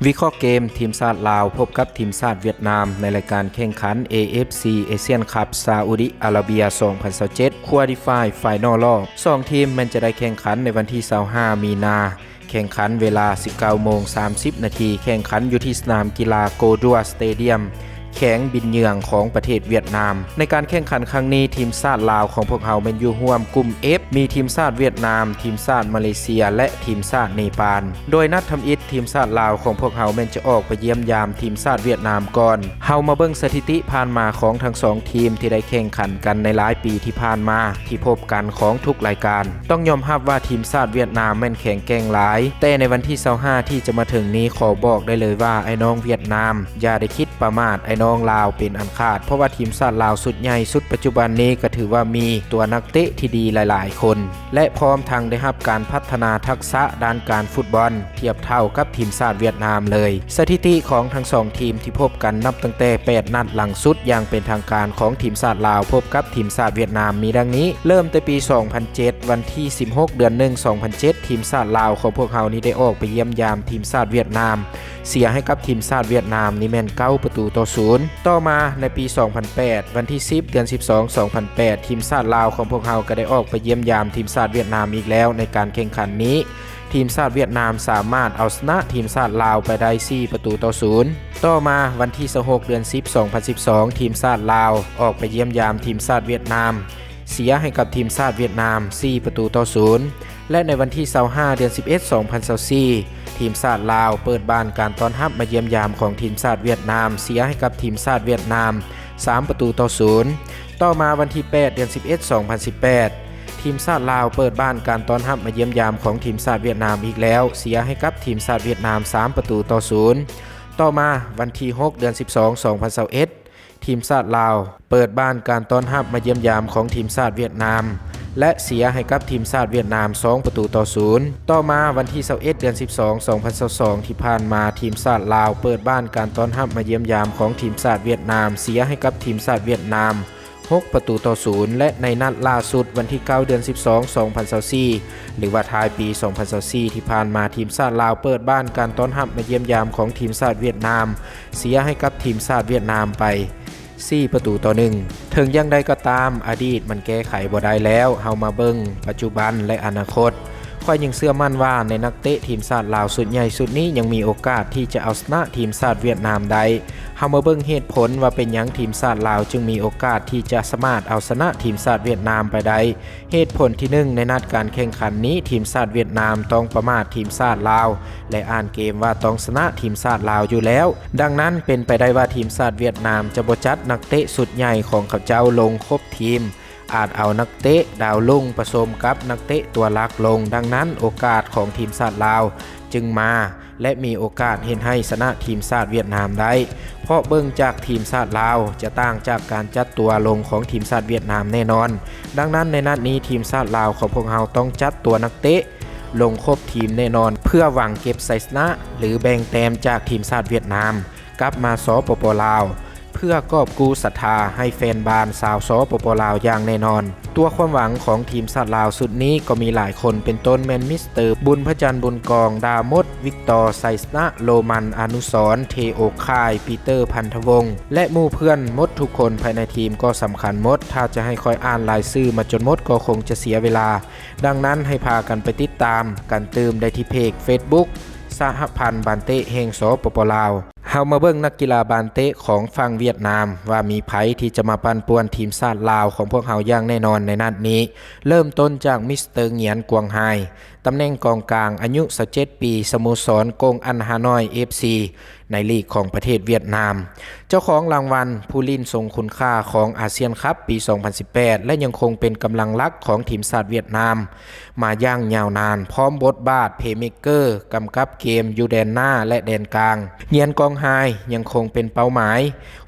ວິເຄາະເກມ ທີມຊາດລາວພົບກັບທີມຊາດຫວຽດນາມ ໃນລາຍການແຂ່ງຂັນ ເອເອັຟຊີ Asian Cup ຊາອຸດີອາຣາເບຍ ສອງພັນຊາວເຈັດ Qualify Final Rub. ສອງທີມແມ່ນຈະໄດ້ແຂ່ງຂັນໃນວັນທີຊາວຫ້າ ມີນາ, ແຂ່ງຂັນເວລາ ສິບເກົ້າໂມງສາມສິບນາທີ, ແຂ່ງຂັນຢູ່ທີ່ສະໜາມກິລາ Gor Dua Stadium ແຂວງບິນເຍືອງ ຂອງປະເທດຫວຽດນາມ. ໃນການແຂ່ງຂັນຄັ້ງນີ້, ທີມຊາດລາວຂອງພວກເຮົາແມ່ນຢູ່ຮ່ວມກຸ່ມ F ມີທີມຊາດຫວຽດນາມ, ທີມຊາດມາເລເຊຍ ແລະ ທີມຊາດເນປານ. ໂດຍນັດທຳອິດ ທີມຊາດລາວຂອງພວກເຮົາແມ່ນຈະອອກໄປຢ້ຽມຢາມທີມຊາດຫວຽດນາມກ່ອນ. ເຮົາມາເບິ່ງສະຖິຕິຜ່ານມາຂອງທັງສອງທີມທີ່ໄດ້ແຂ່ງຂັນກັນໃນຫຼາຍປີທີ່ຜ່ານມາ ທີ່ພົບກັນຂອງທຸກລາຍການ. ຕ້ອງຍອມຮັບວ່າທີມຊາດຫວຽດນາມແມ່ນແຂງແກ່ງຫຼາຍ, ແຕ່ໃນວັນທີຊາວຫ້າທີ່ຈະມາເຖິງນີ້ ຂໍບອກໄດ້ເລີຍວ່າ ອ້າຍນ້ອງຫວຽດນາມຢ່າໄດ້ຄິດປະໝາດອ້າຍນ້ອງລາວເປັນອັນຂາດ, ເພາະວ່າທີມຊາດລາວຊຸດໃຫຍ່ຊຸດປັດຈຸບັນນີ້ກໍຖືວ່າມີຕົວນັກເຕະທີ່ດີຫຼາຍໆຄົນ ແລະ ພ້ອມທັງໄດ້ຮັບການພັດທະນາທັກສະດ້ານການຟຸດບອນທຽບເທົ່າກັບທີມຊາດຫວຽດນາມເລີຍ. ສະຖິຕິຂອງທັງສອງທີມທີ່ພົບກັນນັບຕັ້ງແຕ່ແປດນັດຫຼັງສຸດຢ່າງເປັນທາງການຂອງທີມຊາດລາວພົບກັບທີມຊາດຫວຽດນາມມີດັ່ງນີ້: ເລີ່ມແຕ່ປີສອງພັນເຈັດ ວັນທີສິບຫົກ ເດືອນໜຶ່ງ ສອງພັນເຈັດ ທີມຊາດລາວຂອງພວກເຮົານີ້ໄດ້ອອກໄປຢ້ຽມຢາມທີມຊາດຫວຽດນາມ ເສຍໃຫ້ກັບທີມຊາດຫວຽດນາມນີ້ແມ່ນເກົ້າປະຕູຕໍ່ສູນ. ຕໍ່ມາໃນປີສອງພັນແປດ ວັນທີສິບ ເດືອນສິບສອງ ສອງພັນແປດ ທີມຊາດລາວຂອງພວກເຮົາກໍໄດ້ອອກໄປຢ້ຽມຢາມທີມຊາດຫວຽດນາມອີກແລ້ວ. ໃນການແຂ່ງຂັນນີ້ ທີມຊາດຫວຽດນາມສາມາດເອົາຊະນະທີມຊາດລາວໄປໄດ້ສີ່ປະຕູຕໍ່ສູນ. ຕໍ່ມາວັນທີຊາວຫົກ ເດືອນສິບ ສອງພັນສິບສອງ ທີມຊາດລາວອອກໄປຢ້ຽມຢາມທີມຊາດຫວຽດນາມ ເສຍໃຫ້ກັບທີມຊາດຫວຽດນາມສີ່ປະຕູຕໍ່ສູນ ແລະ ໃນວັນທີຊາວຫ້າ ເດືອນສິບເອັດ ສອງພັນຊາວສີ່ ທີມຊາດລາວເປີດບ້ານການຕ້ອນຮັບມາຢ້ຽມຢາມຂອງທີມຊາດຫວຽດນາມ ເສຍໃຫ້ກັບທີມຊາດຫວຽດນາມສາມປະຕູຕໍ່ສູນ. ຕໍ່ມາວັນທີແປດ ເດືອນສິບເອັດ ສອງພັນສິບແປດ ທີມຊາດລາວເປີດບ້ານການຕ້ອນຮັບມາຢ້ຽມຢາມຂອງທີມຊາດຫວຽດນາມອີກແລ້ວ ເສຍໃຫ້ກັບທີມຊາດຫວຽດນາມສາມປະຕູຕໍ່ສູນ. ຕໍ່ມາວັນທີຫົກ ເດືອນສິບສອງ ສອງພັນຊາວເອັດ ທີມຊາດລາວເປີດບ້ານການຕ້ອນຮັບມາຢ້ຽມຢາມຂອງທີມຊາດຫວຽດນາມ ແລະ ເສຍໃຫ້ກັບທີມຊາດຫວຽດນາມສອງປະຕູຕໍ່ສູນ. ຕໍ່ມາວັນທີຊາວເອັດ ເດືອນສິບສອງ ສອງພັນຊາວສອງ ທີ່ຜ່ານມາ ທີມຊາດລາວເປີດບ້ານການຕ້ອນຮັບມາຢ້ຽມຢາມຂອງທີມຊາດຫວຽດນາມ ເສຍໃຫ້ກັບທີມຊາດຫວຽດນາມຫົກປະຕູຕໍ່ສູນ ແລະ ໃນນັດລ່າສຸດວັນທີເກົ້າ ເດືອນສິບສອງ ສອງພັນຊາວສີ່ ຫຼືວ່າທ້າຍປີສອງພັນຊາວສີ່ ທີ່ຜ່ານມາ ທີມຊາດລາວເປີດບ້ານການຕ້ອນຮັບມາຢ້ຽມຢາມຂອງທີມຊາດຫວຽດນາມ ເສຍໃຫ້ກັບທີມຊາດຫວຽດນາມໄປສີ່ປະຕູຕໍ່ໜຶ່ງ. ເຖິງຢ່າງໃດກໍຕາມ, ອະດີດມັນແກ້ໄຂບໍ່ໄດ້ແລ້ວ. ເຮົາມາເບິ່ງປັດຈຸບັນ ແລະ ອະນາຄົດ. ຂ້ອຍຍັງເຊື່ອໝັ້ນວ່າໃນນັກເຕະທີມຊາດລາວຊຸດໃຫຍ່ຊຸດນີ້ຍັງມີໂອກາດທີ່ຈະເອົາຊະນະທີມຊາດຫວຽດນາມໄດ້. ເຮົາມາເບິ່ງເຫດຜົນວ່າເປັນຫຍັງທີມຊາດລາວຈຶ່ງມີໂອກາດທີ່ຈະສາມາດເອົາຊະນະທີມຊາດຫວຽດນາມໄປໄດ້. ເຫດຜົນທີໜຶ່ງ, ໃນນັດການແຂ່ງຂັນນີ້ ທີມຊາດຫວຽດນາມຕ້ອງປະໝາດທີມຊາດລາວ ແລະ ອ່ານເກມວ່າຕ້ອງຊະນະທີມຊາດລາວຢູ່ແລ້ວ. ດັ່ງນັ້ນ, ເປັນໄປໄດ້ວ່າທີມຊາດຫວຽດນາມຈະບໍ່ຈັດນັກເຕະຊຸດໃຫຍ່ຂອງເຂົາເຈົ້າລົງຄົບທີມ, ອາດເອົານັກເຕະດາວລຸ້ງປະສົມກັບນັກເຕະຕົວຫຼັກລົງ. ດັ່ງນັ້ນ, ໂອກາດຂອງທີມຊາດລາວຈຶ່ງມາ ແລະ ມີໂອກາດເຮັດໃຫ້ຊະນະທີມຊາດຫວຽດນາມໄດ້, ເພາະເບິ່ງຈາກທີມຊາດລາວຈະຕ່າງຈາກການຈັດຕົວລົງຂອງທີມຊາດຫວຽດນາມແນ່ນອນ. ດັ່ງນັ້ນ, ໃນນັດນີ້ ທີມຊາດລາວຂອງພວກເຮົາຕ້ອງຈັດຕົວນັກເຕະລົງຄົບທີມແນ່ນອນ ເພື່ອຫວັງເກັບໄຊຊະນະ ຫຼື ແບ່ງແຕ້ມຈາກທີມຊາດຫວຽດນາມກັບມາ ສປປ ລາວ ເພື່ອກອບກູ້ສັດທາໃຫ້ແຟນບານຊາວ ສປປ ລາວ ຢ່າງແນ່ນອນ. ຕົວຄວາມຫວັງຂອງທີມຊາດລາວຊຸດນີ້ກໍມີຫຼາຍຄົນ, ເປັນຕົ້ນແມ່ນມິສເຕີ ບຸນພະຈັນ ບຸນກອງ, ດາມົດ ວິກຕໍ, ໄຊຊະນະ ໂລມັນ, ອະນຸສອນ ເທໂອຄາຍ, ປີເຕີ ພັນທະວົງ ແລະ ໝູ່ເພື່ອນໝົດທຸກຄົນພາຍໃນທີມກໍສຳຄັນໝົດ. ຖ້າຈະໃຫ້ຂ້ອຍອ່ານລາຍຊື່ມາຈົນໝົດກໍຄົງຈະເສຍເວລາ. ດັ່ງນັ້ນ, ໃຫ້ພາກັນໄປຕິດຕາມກັນຕື່ມໄດ້ທີ່ເພຈເຟສບຸກ ສະຫະພັນບານເຕະແຫ່ງ ສປປ ລາວ. ເຮົາມາເບິ່ງນັກກິລາບານເຕະຂອງຝັ່ງຫວຽດນາມ ວ່າມີໃຜທີ່ຈະມາປັ່ນປ່ວນທີມຊາດລາວຂອງພວກເຮົາຢ່າງແນ່ນອນໃນນັດນີ້. ເລີ່ມຕົ້ນຈາກມິສເຕີ ຫງຽນ ກວາງຮາຍ, ຕຳແໜ່ງກອງກາງ, ອາຍຸຊາວເຈັດປີ, ສະໂມສອນ ກົງອັນ ຮານ້ອຍ ເອຟຊີ ໃນລີກຂອງປະເທດຫວຽດນາມ. ເຈົ້າຂອງລາງວັນຜູ້ຫຼິ້ນຊົງຄຸນຄ່າຂອງອາຊຽນຄັບປີສອງພັນສິບແປດ ແລະ ຍັງຄົງເປັນກຳລັງຫຼັກຂອງທີມຊາດຫວຽດນາມມາຢ່າງຍາວນານ, ພ້ອມບົດບາດເພເມກເກີ ກຳກັບເກມຢູ່ແດນໜ້າ ແລະ ແດນກາງ. ຫງຽນ ກວາງຮາຍ ຍັງຄົງເປັນເປົ້າໝາຍ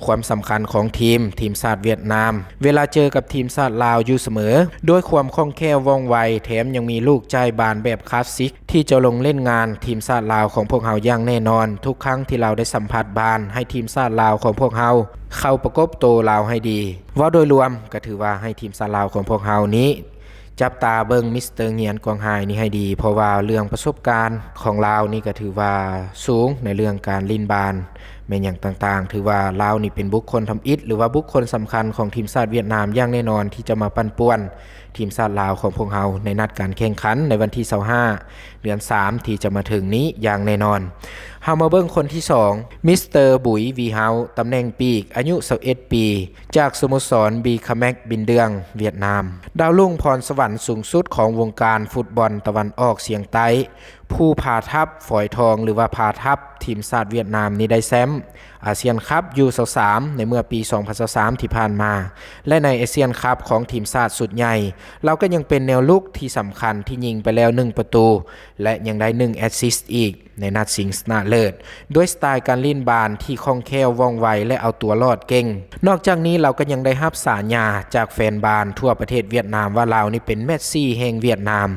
ຄວາມສຳຄັນຂອງທີມ, ທີມຊາດຫວຽດນາມ ເວລາເຈີກັບທີມຊາດລາວຢູ່ສະເໝີ ດ້ວຍຄວາມຄ່ອງແຄ້ວວ່ອງໄວ, ແຖມຍັງມີລູກຈ່າຍບານແບບຄລາສສິກ ທີ່ຈະລົງເລ່ນງານທີມຊາດລາວຂອງພວກເຮົາຢ່າງແນ່ນອນ. ທຸກຄັ້ງທີ່ລາວໄດ້ສຳຜັດບານ, ໃຫ້ທີມຊາດລາວຂອງພວກເຮົາເຂົ້າປະກົບໂຕລາວໃຫ້ດີ. ເວົ້າໂດຍລວມ, ກໍຖືວ່າໃຫ້ທີມຊາດລາວຂອງພວກເຮົານີ້ ຈັບຕາເບິ່ງມິສເຕີ ຫງຽນ ກອງໄຮ ນີ້ໃຫ້ດີ ເພາະວ່າເລື່ອງປະສົບການຂອງລາວນີ້ກໍຖືວ່າສູງໃນເລື່ອງການຫຼິ້ນບານແມ່ນຫຍັງຕ່າງໆ. ຖືວ່າລາວນີ້ເປັນບຸກຄົນທຳອິດ ຫຼືວ່າບຸກຄົນສຳຄັນຂອງທີມຊາດຫວຽດນາມຢ່າງແນ່ນອນ ທີ່ຈະມາປັ່ນປ່ວນທີມຊາດລາວຂອງພວກເຮົາໃນນັດການແຂ່ງຂັນໃນວັນທີຊາວຫ້າ ເດືອນສາມ ທີ່ຈະມາເຖິງນີ້ຢ່າງແນ່ນອນ. ເຮົາມາເບິ່ງຄົນທີສອງ ມິສເຕີ ບຸຍ ວີເຮົາ ຕຳແໜ່ງປີກ ອາຍຸຊາວເອັດປີ ຈາກສະໂມສອນ ບີຄາແມັກ ບິນເດືອງ ຫວຽດນາມ. ດາວລຸ້ງພອນສະຫວັນສູງສຸດຂອງວົງການຟຸດບອນຕາເວັນອອກສຽງໃຕ້ ຜູ້ພາທັບຝອຍທອງ ຫຼືວ່າພາທັບທີມຊາດຫວຽດນາມນີ້ໄດ້ແຊ້ມອາຊຽນຄັບ ຢູຊາວສາມ ໃນເມື່ອປີສອງພັນຊາວສາມ ທີ່ຜ່ານມາ ແລະ ໃນອາຊຽນຄັບຂອງທີມຊາດຊຸດໃຫຍ່ ລາວກໍຍັງເປັນແນວລຸກທີ່ສຳຄັນທີ່ຍິງໄປແລ້ວໜຶ່ງປະຕູ ແລະ ຍັງໄດ້ໜຶ່ງແອັດຊິສອີກໃນນັດຊິງຊະນະເລີດ ດ້ວຍສະໄຕການຫຼິ້ນບານທີ່ຄ່ອງແຄ້ວ ວ່ອງໄວ ແລະ ເອົາຕົວລອດເກັ່ງ. ນອກຈາກນີ້ລາວກໍຍັງໄດ້ຮັບສາຍາຈາກແຟນບານທົ່ວປະເທດຫວຽດນາມວ່າລາວນີ້ເປັນແມັດຊີແຫ່ງຫວຽດນາມ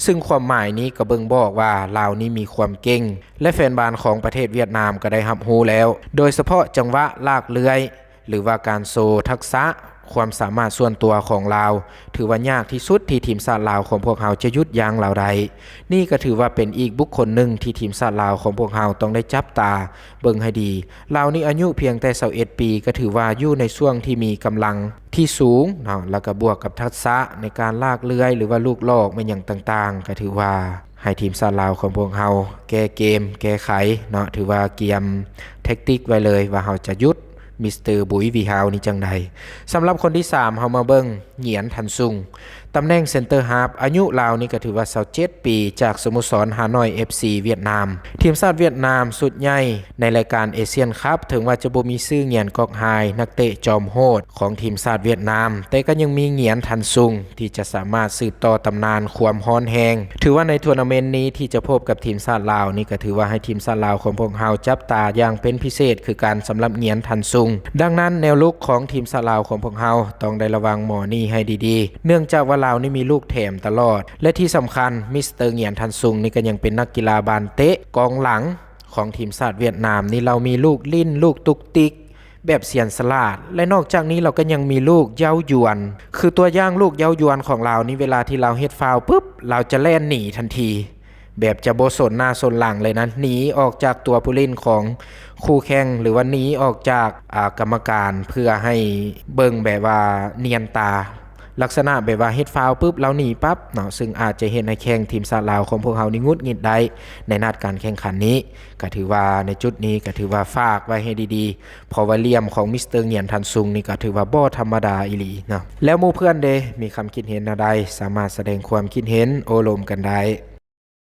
ຊຶ່ງຄວາມໝາຍນີ້ກໍບົ່ງບອກວ່າລາວນີ້ມີຄວາມເກັ່ງ ແລະ ແຟນບານຂອງປະເທດຫວຽດນາມກໍໄດ້ຮັບຮູ້ແລ້ວ ໂດຍສະເພາະຈັງຫວະລາກເລື່ອຍ ຫຼືວ່າການໂຊທັກສະຄວາມສາມາດສ່ວນຕົວຂອງລາວ ຖືວ່າຍາກທີ່ສຸດທີ່ທີມຊາດລາວຂອງພວກເຮົາຈະຢຸດຢັ້ງລາວໄດ້. ນີ້ກໍຖືວ່າເປັນອີກບຸກຄົນໜຶ່ງທີ່ທີມຊາດລາວຂອງພວກເຮົາຕ້ອງໄດ້ຈັບຕາເບິ່ງໃຫ້ດີ. ລາວນີ້ອາຍຸພຽງແຕ່ຊາວເອັດປີ ກໍຖືວ່າຢູ່ໃນຊ່ວງທີ່ມີກຳລັງທີ່ສູງເນາະ ແລ້ວກໍບວກກັບທັກສະໃນການລາກເລື່ອຍ ຫຼືວ່າລູກຫຼອກແມ່ນຫຍັງຕ່າງໆ ກໍຖືວ່າ ໃຫ້ທີມຊາດລາວຂອງພວກເຮົາແກ້ເກມແກ້ໄຂເນາະ ຖືວ່າກຽມແທັກຕິກໄວ້ເລີຍວ່າເຮົາຈະຢຸດມິສເຕີ ບຸຍ ວີເຮົານີ້ຈັ່ງໃດ. ສຳລັບຄົນທີສາມ ເຮົາມາເບິ່ງ ຫງຽນ ທັນຊຸງ ຕຳແໜ່ງເຊັນເຕີຮາບ ອາຍຸລາວນີ້ກໍຖືວ່າຊາວເຈັດປີ ຈາກສະໂມສອນ ຮານ້ອຍ ເອັຟຊີ ຫວຽດນາມ. ທີມຊາດຫວຽດນາມຊຸດໃຫຍ່ໃນລາຍການເອຊຽນຄັບ ເຖິງວ່າຈະບໍ່ມີຊື່ ຫງຽນ ກອກຮາຍ ນັກເຕະຈອມໂຫດຂອງທີມຊາດຫວຽດນາມ ແຕ່ກໍຍັງມີ ຫງຽນ ທັນຊຸງ ທີ່ຈະສາມາດສືບຕໍ່ຕຳນານຄວາມຮ້ອນແຮງ. ຖືວ່າໃນທົວນາເມັນນີ້ທີ່ຈະພົບກັບທີມຊາດລາວນີ້ ກໍຖືວ່າໃຫ້ທີມຊາດລາວຂອງພວກເຮົາຈັບຕາຢ່າງເປັນພິເສດຄືກັນ ສຳລັບ ຫງຽນ ທັນຊຸງ. ດັ່ງນັ້ນແນວລຸກຂອງທີມຊາດລາວຂອງພວກເຮົາຕ້ອງໄດ້ລະວັງໝໍນີ້ໃຫ້ດີໆ ເນື່ອງຈາກວ່າລາວນີ້ມີລູກແຖມຕະຫຼອດ ແລະ ທີ່ສຳຄັນ ມິສເຕີ ຫງຽນ ທັນຊຸງ ນີ້ກໍຍັງເປັນນັກກິລາບານເຕະກອງຫຼັງຂອງທີມຊາດຫວຽດນາມນີ້ ລາວມີລູກຫຼິ້ນ ລູກຕຸກຕິກ ແບບຊຽນສະຫຼາດ ແລະ ນອກຈາກນີ້ລາວກໍຍັງມີລູກເຍົາະຢວນ ຄືຕົວຢ່າງລູກເຍົາະຢວນຂອງລາວນີ້ ເວລາທີ່ລາວເຮັດຟາວປຶບ ລາວຈະແລ່ນໜີທັນທີ ແບບຈະບໍ່ສົນໜ້າສົນຫຼັງເລີຍນະ ໜີອອກຈາກຕົວຜູ້ຫຼິ້ນຂອງຄູ່ແຂ່ງ ຫຼືວ່າໜີອອກຈາກ ອາ ກຳມະການ ເພື່ອໃຫ້ເບິ່ງແບບວ່ານຽນຕາ ລັກສະນະແບບວ່າເຮັດຟາວປຶບ ລາວໜີປັບເນາະ ຊຶ່ງອາດຈະເຮັດໃຫ້ແຂ່ງທີມຊາດລາວຂອງພວກເຮົານີ້ຫງຸດຫງິດໄດ້ໃນນັດການແຂ່ງຂັນນີ້. ກໍຖືວ່າໃນຈຸດນີ້ກໍຖືວ່າຝາກໄວ້ໃຫ້ດີໆ ເພາະວ່າຫຼ່ຽມຂອງມິສເຕີ ຫງຽນ ທັນຊຸງ ນີ້ກໍຖືວ່າບໍ່ທຳມະດາອີ່ຫຼີເນາະ. ແລ້ວໝູ່ເພື່ອນເດ ມີຄຳຄິດເຫັນແນວໃດ ສາມາດສະແດງຄວາມຄິດເຫັນໂອ້ລົມກັນໄດ້.